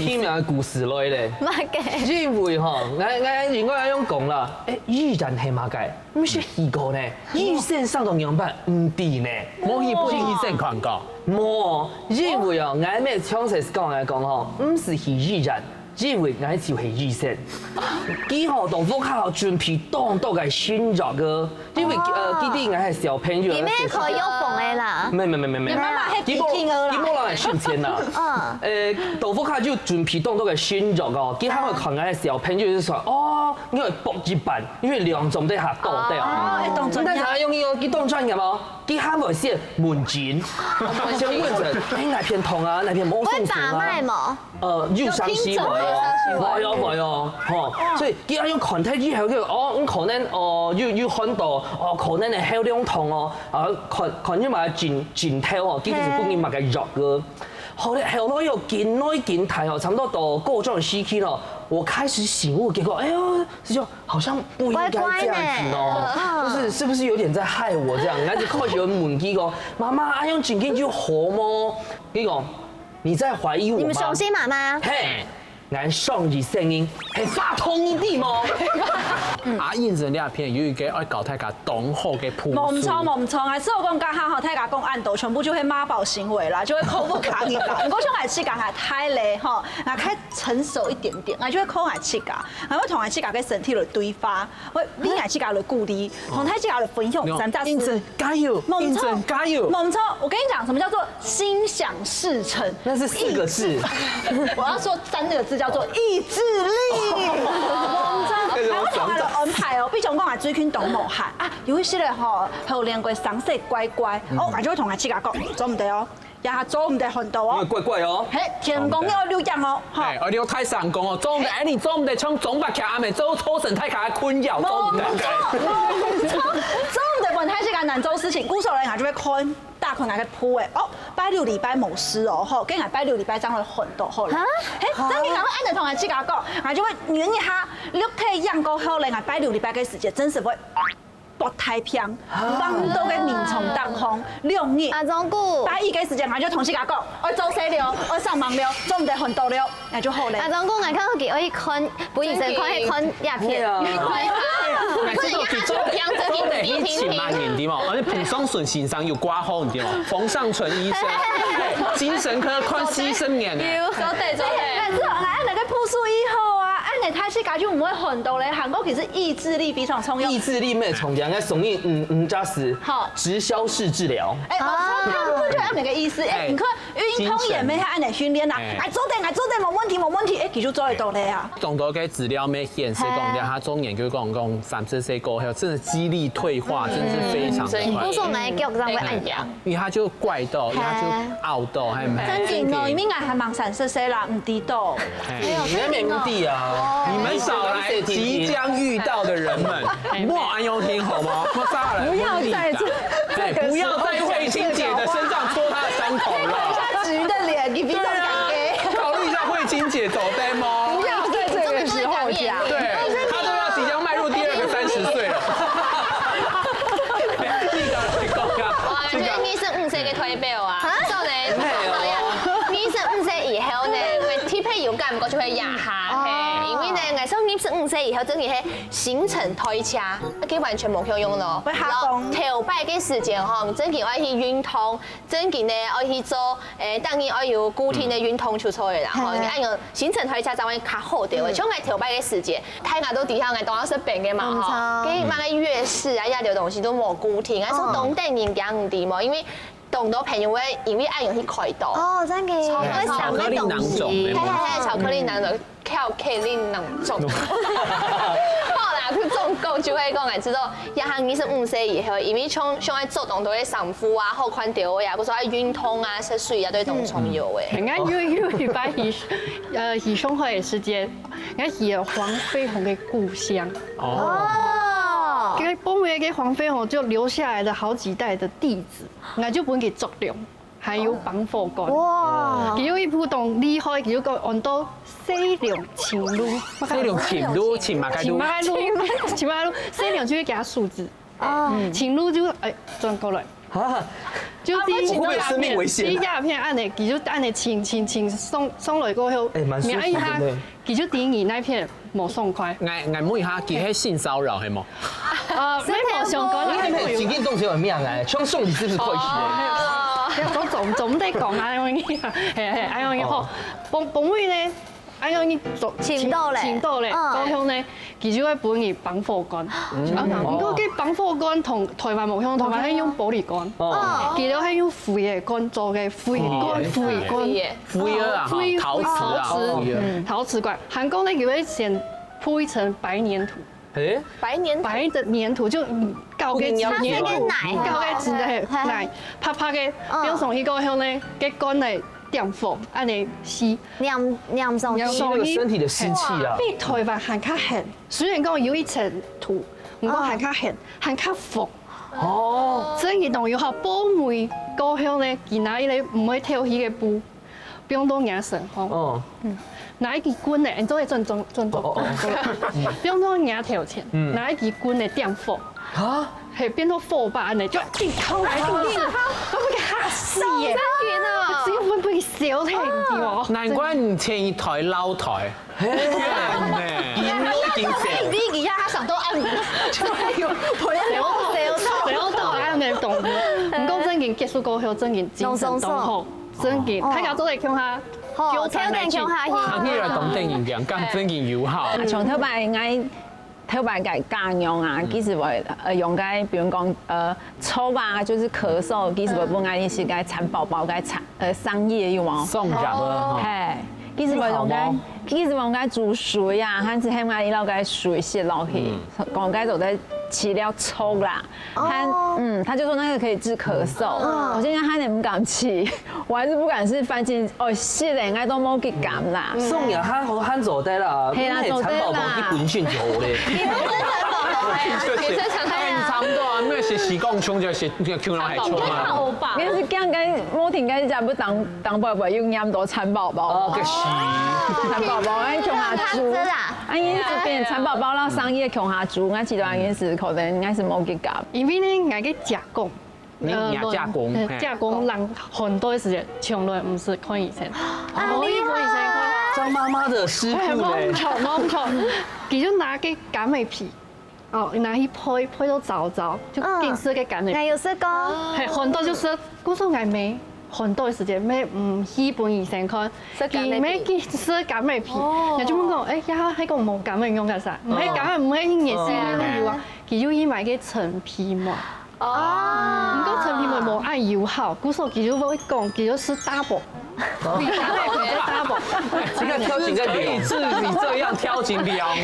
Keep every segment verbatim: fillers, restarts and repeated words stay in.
奇妙个故事來咧。麼个？因為吼，𠊎，𠊎應該愛用講啦，誒，依然係麼个？毋係虛構呢，醫生生到樣般毋知呢。無去，無去醫生看過。無，因為哦，𠊎乜詳細講來講吼，毋係去醫院，因為𠊎就係醫生。佢吼，到屋下準備當多个新藥个，因為呃，佢知𠊎係小朋友，你乜可以用縫个啦。沒沒沒沒沒。你媽媽係佢無，佢無讓𠊎收錢啦。嗯。誒，到屋下就準備當多个新藥哦，佢還會看𠊎小朋友就說，哦，你會搏一半，因為兩種都下到掉。哦，會當專業。但是還用哦，佢當專業哦，佢還會寫門診，先問診，哎，哪片痛啊，哪片無鬆鬆啊？會把脈無？ 呃，有上司會哦，會哦，會哦，吼，所以佢愛用看忒以後，就哦，嗯，可能哦，有有看到哦，可能會喉嚨痛哦，啊，看看你嘛緊緊頭哦，佢就是分你麼个藥个。後來後來又緊來緊大哦，差不多到高中時期咯，我開始醒悟，結果哎喲，就好像不應該這樣子哦，怪怪呢。就是是不是有點在害我這樣？然後就開始有問佢講，媽媽，啊，用緊緊就好無？佢講，你在懷疑我嗎？你們熟悉媽媽？嘿， 𠊎上一聲音係發痛一滴無？啊，印證這片有一個愛教大家當好个步數。無毋著，無毋著，𠊎只有講這下吼，大家講恁多，全部就係媽寶行為啦，就係口不卡人啦。毋過像𠊎自家，𠊎大了吼，𠊎較成熟一點點，𠊎就會靠𠊎自家，𠊎會同𠊎自家个身體來對話，會為𠊎自家來鼓勵，同大自家來分享三隻字。印證加油，無毋著，印證加油。無毋著，我跟你講，什麼叫做心想事成？那是四個字。我要說三個字，叫做意志力。無毋著，還有同學的安排哦，比如講，𠊎最近當無閒啊，有一些人吼，可能會生性乖乖，哦，𠊎就會同佢自家講，做毋得哦，這下做毋得很多哦。因為怪怪哦。嘿，天公要六樣哦，吼。哎，愛留大聲公哦，做毋得，哎，你做毋得像中北劇阿妹做造成大家个困擾，做毋得。無毋著，無毋著，做毋得分大自家難做事情，故所人啊就會看。 打開𠊎个簿誒，哦，拜六禮拜無事哦，吼，跟𠊎拜六禮拜正會很多好了。啊？嘿，正經𠊎會恁樣同𠊎自家講，𠊎就會忍一下，六天養過後咧，𠊎拜六禮拜个時節，真是會發大病，放到个眠床當中，兩日。阿忠牯，拜一个時節，𠊎就同自家講，愛做事了，愛上班了，做毋得很多了。 那就好咧。阿忠牯，𠊎看到佢愛去看，本醫生看，去看影片。對啊。你看一下，你看一下，做得去，做得去尋啊，你知無？而且彭雙順先生有掛號，你知無？彭尚純醫生，嘿，精神科看四十年呢。有，做得，做得。但是啊，恁樣个步數以後啊，恁樣大自家就毋會很多咧。還過其實意志力非常重要。意志力乜重要，應該送你，嗯，嗯，加持，好，直銷式治療。哎，哦，差不多就恁樣个意思。哎，哎，你看， 運動員乜係恁樣訓練啊，哎，做得，哎，做得，無問題，無問題，哎，佢就做得到了啊。當多个資料乜顯示講，嘿，這下中年就講講三十歲過後，真的肌力退化，真的是非常的快。嗯，所以故所𠊎个腳上會恁樣。因為他就怪到，因為他就拗到，還有正經哦，因為𠊎還吂三十歲啦，毋知道。哎，哎喲，你還沒目的啊。你們少來，即將遇到的人們，莫安永婷好嗎？莫殺了，不要在這，對，不要在慧清姐的身上戳她的傷口了。他直的臉，你比較尷尬。對啊，考慮一下慧清姐走得嗎？不要在這個時候講。對，她都要即將邁入第二個三十歲了。哇，這個二十五歲个代表啊，做得，二十五歲以後呢，因為特別有感覺就會壓下，嘿，因為呢，𠊎想二十五歲以後，真的係 新陳代謝，啊，佢完全無共樣咯。會下降。頭擺个時間吼，正經愛去運動，正經呢愛去做，誒，當然愛有固定个運動就著了啦。吼，你恁樣新陳代謝正會較好个。像𠊎頭擺个時間，大家都知道𠊎當時生病个嘛吼，該麼个月事啊，這兜東西都無固定，啊，所以當多人驚毋知無，因為 當多朋友會因為恁樣去開刀。哦，真个，會想个東西。巧克力囊腫，嘿，嘿，嘿，巧克力囊腫，巧克力囊腫。好啦，佢總共就會講，𠊎知道，這下二十五歲以後，因為像，像愛做當多个衫褲啊，好看點个啊，或者愛運動啊，食水啊，都當重要个。人家有，有一擺去，呃，去上海个時間，人家去了黃飛鴻个故鄉。哦。因為後尾个黃飛鴻就留下來了好幾代的弟子。 𠊎就分佢捉龍，還有綁火管。哇！佢有一步當厲害，佢就講安到西涼尋路。西涼尋路，尋麼个路？尋麼个路？尋麼个路？西涼就係佢个數字。哦。尋路就，哎，轉過來。啊，就第一，會不會有生命危險啊？第一片恁呢，佢就恁呢親親親送送來過後，哎，蠻舒服的呢。然後佢就第二那片無爽快。𠊎，𠊎問一下，佢係性騷擾係無？呃，沒有相關的。你還沒有情境動作有命哎，像送禮是不是可以？哦，要總總總得講啊，因為嘿嘿，哎呦，好，崩崩位呢？ 哎呦，你做尋到咧，尋到咧，嗯，高雄呢，佢就會分你綁火罐。啊，毋過該綁火罐同台灣無相，台灣係用玻璃罐，哦，佢兜係用灰个罐做个灰罐，哦，灰罐，灰个，灰啊，陶瓷啊，陶瓷，陶瓷罐。韓國呢，佢會先鋪一層白黏土， 欸，白黏土，白的黏土就嗯，搞个紙黏土，搞个紙的，來，啪啪个，比如說一个後呢，个罐來點火，恁呢吸，黏黏上去，吸那個身體的濕氣啊。比台灣還較寒，雖然講有一層土，毋過還較寒，還較服。哦，真个當有效，保暖過後呢，佢拿一个毋會透氣个布， 放到若身項。哦，拿一支棍仔，你做得轉轉轉轉，放到若頭前，拿一支棍仔點火，啊，係變到火把恁呢，就一敲來一支，我會嚇死耶！真个啊，只有分分佢燒忒，你知無？難怪你前一台老台，嘿，贏都贏死。你你呀，他想到暗晡，就有朋友燒燒燒到恁呢，懂無？毋過正經結束過後，正經精神當好。 真个，大家做得共下，好，糾纏來去。大家共下去。行起來當得人驚，敢正經有效。啊，像頭擺𠊎，頭擺个家娘啊，其實會呃用个，比如講呃，抽啊，就是咳嗽，其實會分𠊎一些个蠶寶寶个產呃，桑葉有無？送藥啊，嘿，其實會用个，其實用个煮水啊，還是喊𠊎一落个水洗落去，講該做得治療抽啦。 他嗯，他就說那個可以治咳嗽。我現在還很不敢吃，我還是不敢吃，反正哦，是的，應該都無去敢啦。送藥還好還做得啦，嘿啦，做得啦。蠶寶寶去滾線就好咧。你不是蠶寶寶哎，你是蠶寶寶。差不多啊，沒有寫洗貢充就寫就充了還充啊。應該是剛剛莫婷該家不當當寶寶又黏到蠶寶寶。哦，該是。蠶寶寶，哎，共下煮。啊，因為這邊蠶寶寶啦，商業共下煮，𠊎記得應該是可能應該是無去搞。因為呢，𠊎个姐公， 你你姐公，呃，嘿。姐公人很多時間從來毋使看醫生，很多醫生看。張媽媽的師傅嘞。哎，無錯，無錯。佢就拿个柑仔皮，哦，拿去焙，焙到焦焦，就緊食个柑仔皮。嗯，𠊎有食過。嘿，很多就係，故所𠊎妹很多時間妹毋去分醫生看，佢妹緊食柑仔皮，哦。𠊎就問講，哎，呀，還講無柑仔用个啥？毋係柑仔，毋係去夜市買有啊，佢就去買个陳皮嘛。 哦。毋過陳皮嘛無恁有效，故所佢就會講，佢就食大補，比大補，比大補。這個挑情在可以自己這樣挑情表。很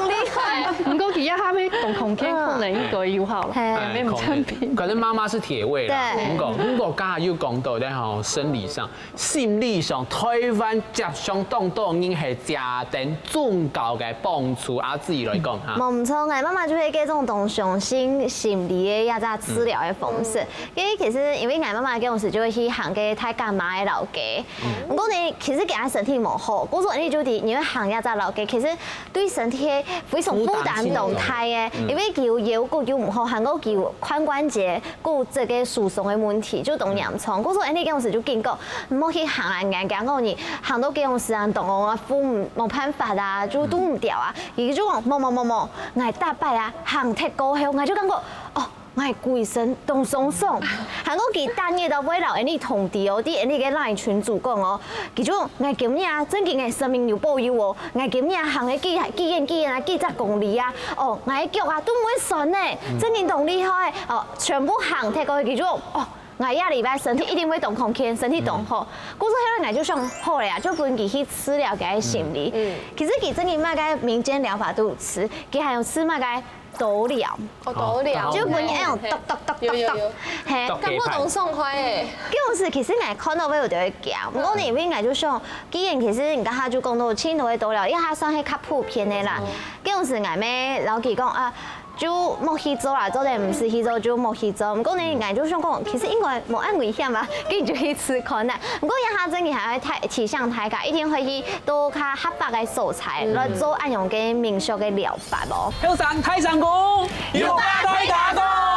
厲害。毋過佢也還沒懂空間，可能應該有效了，嘿。哎，沒有陳皮。可能媽媽是鐵胃啦，對。毋過，毋過剛才又講到咧吼，生理上， 心理上，台灣接上當多人係家庭宗教个幫助啊，自己來講哈。無毋錯，𠊎媽媽就係這種當相信心理个一隻治療个方式。因為其實因為𠊎媽媽該時就會去行个大甲媽个老街，毋過呢，其實佢个身體無好，故所呢就係因為行這隻老街，其實對身體非常負擔當大个，因為佢有腰骨又毋好，還過佢有髖關節 骨質个疏鬆个問題，就當嚴重。故所恁呢，該時就警告，毋好去行啊，人家講你行到該時啊，當啊，扶毋，無辦法啊，就拄毋著啊。佢就講，無無無無，𠊎逐擺啊，行忒過後，𠊎就感覺，哦，𠊎歸身當鬆爽。還過佢逐日都會摎恁呢通知哦，在恁呢个LINE群組講哦， 佢就講，𠊎今日啊，正經个生命有保佑哦，𠊎今日啊行个幾幾遠幾遠啊，幾隻公里啊，哦，𠊎个腳啊都毋會痠呢，正經當厲害，哦，全部行忒過去，佢就講，哦，𠊎這禮拜身體一定會當康健，身體當好。故所後來𠊎就想好了啊，就分佢去治療佢个心理。其實佢正經麼个民間療法都有試，佢還有試麼个 刀療。哦，刀療。就分你恁樣剁剁剁剁剁。有有有。嘿。剁雞排。感覺當爽快欸。該時其實𠊎看到會有點驚，毋過呢，因為𠊎就想，既然其實人家下就講到盡多个刀療，因為佢算係較普遍个啦。該時𠊎乜摎佢講啊，就莫去做啦，做得毋使去做就莫去做。毋過呢，𠊎就想講，其實應該無恁危險吧，該就去試看啊。毋過這下正經還愛提提醒大家，一定愛去 到較合法个所在來做恁樣个民俗个療法哦。後生大聲公，有話大家講。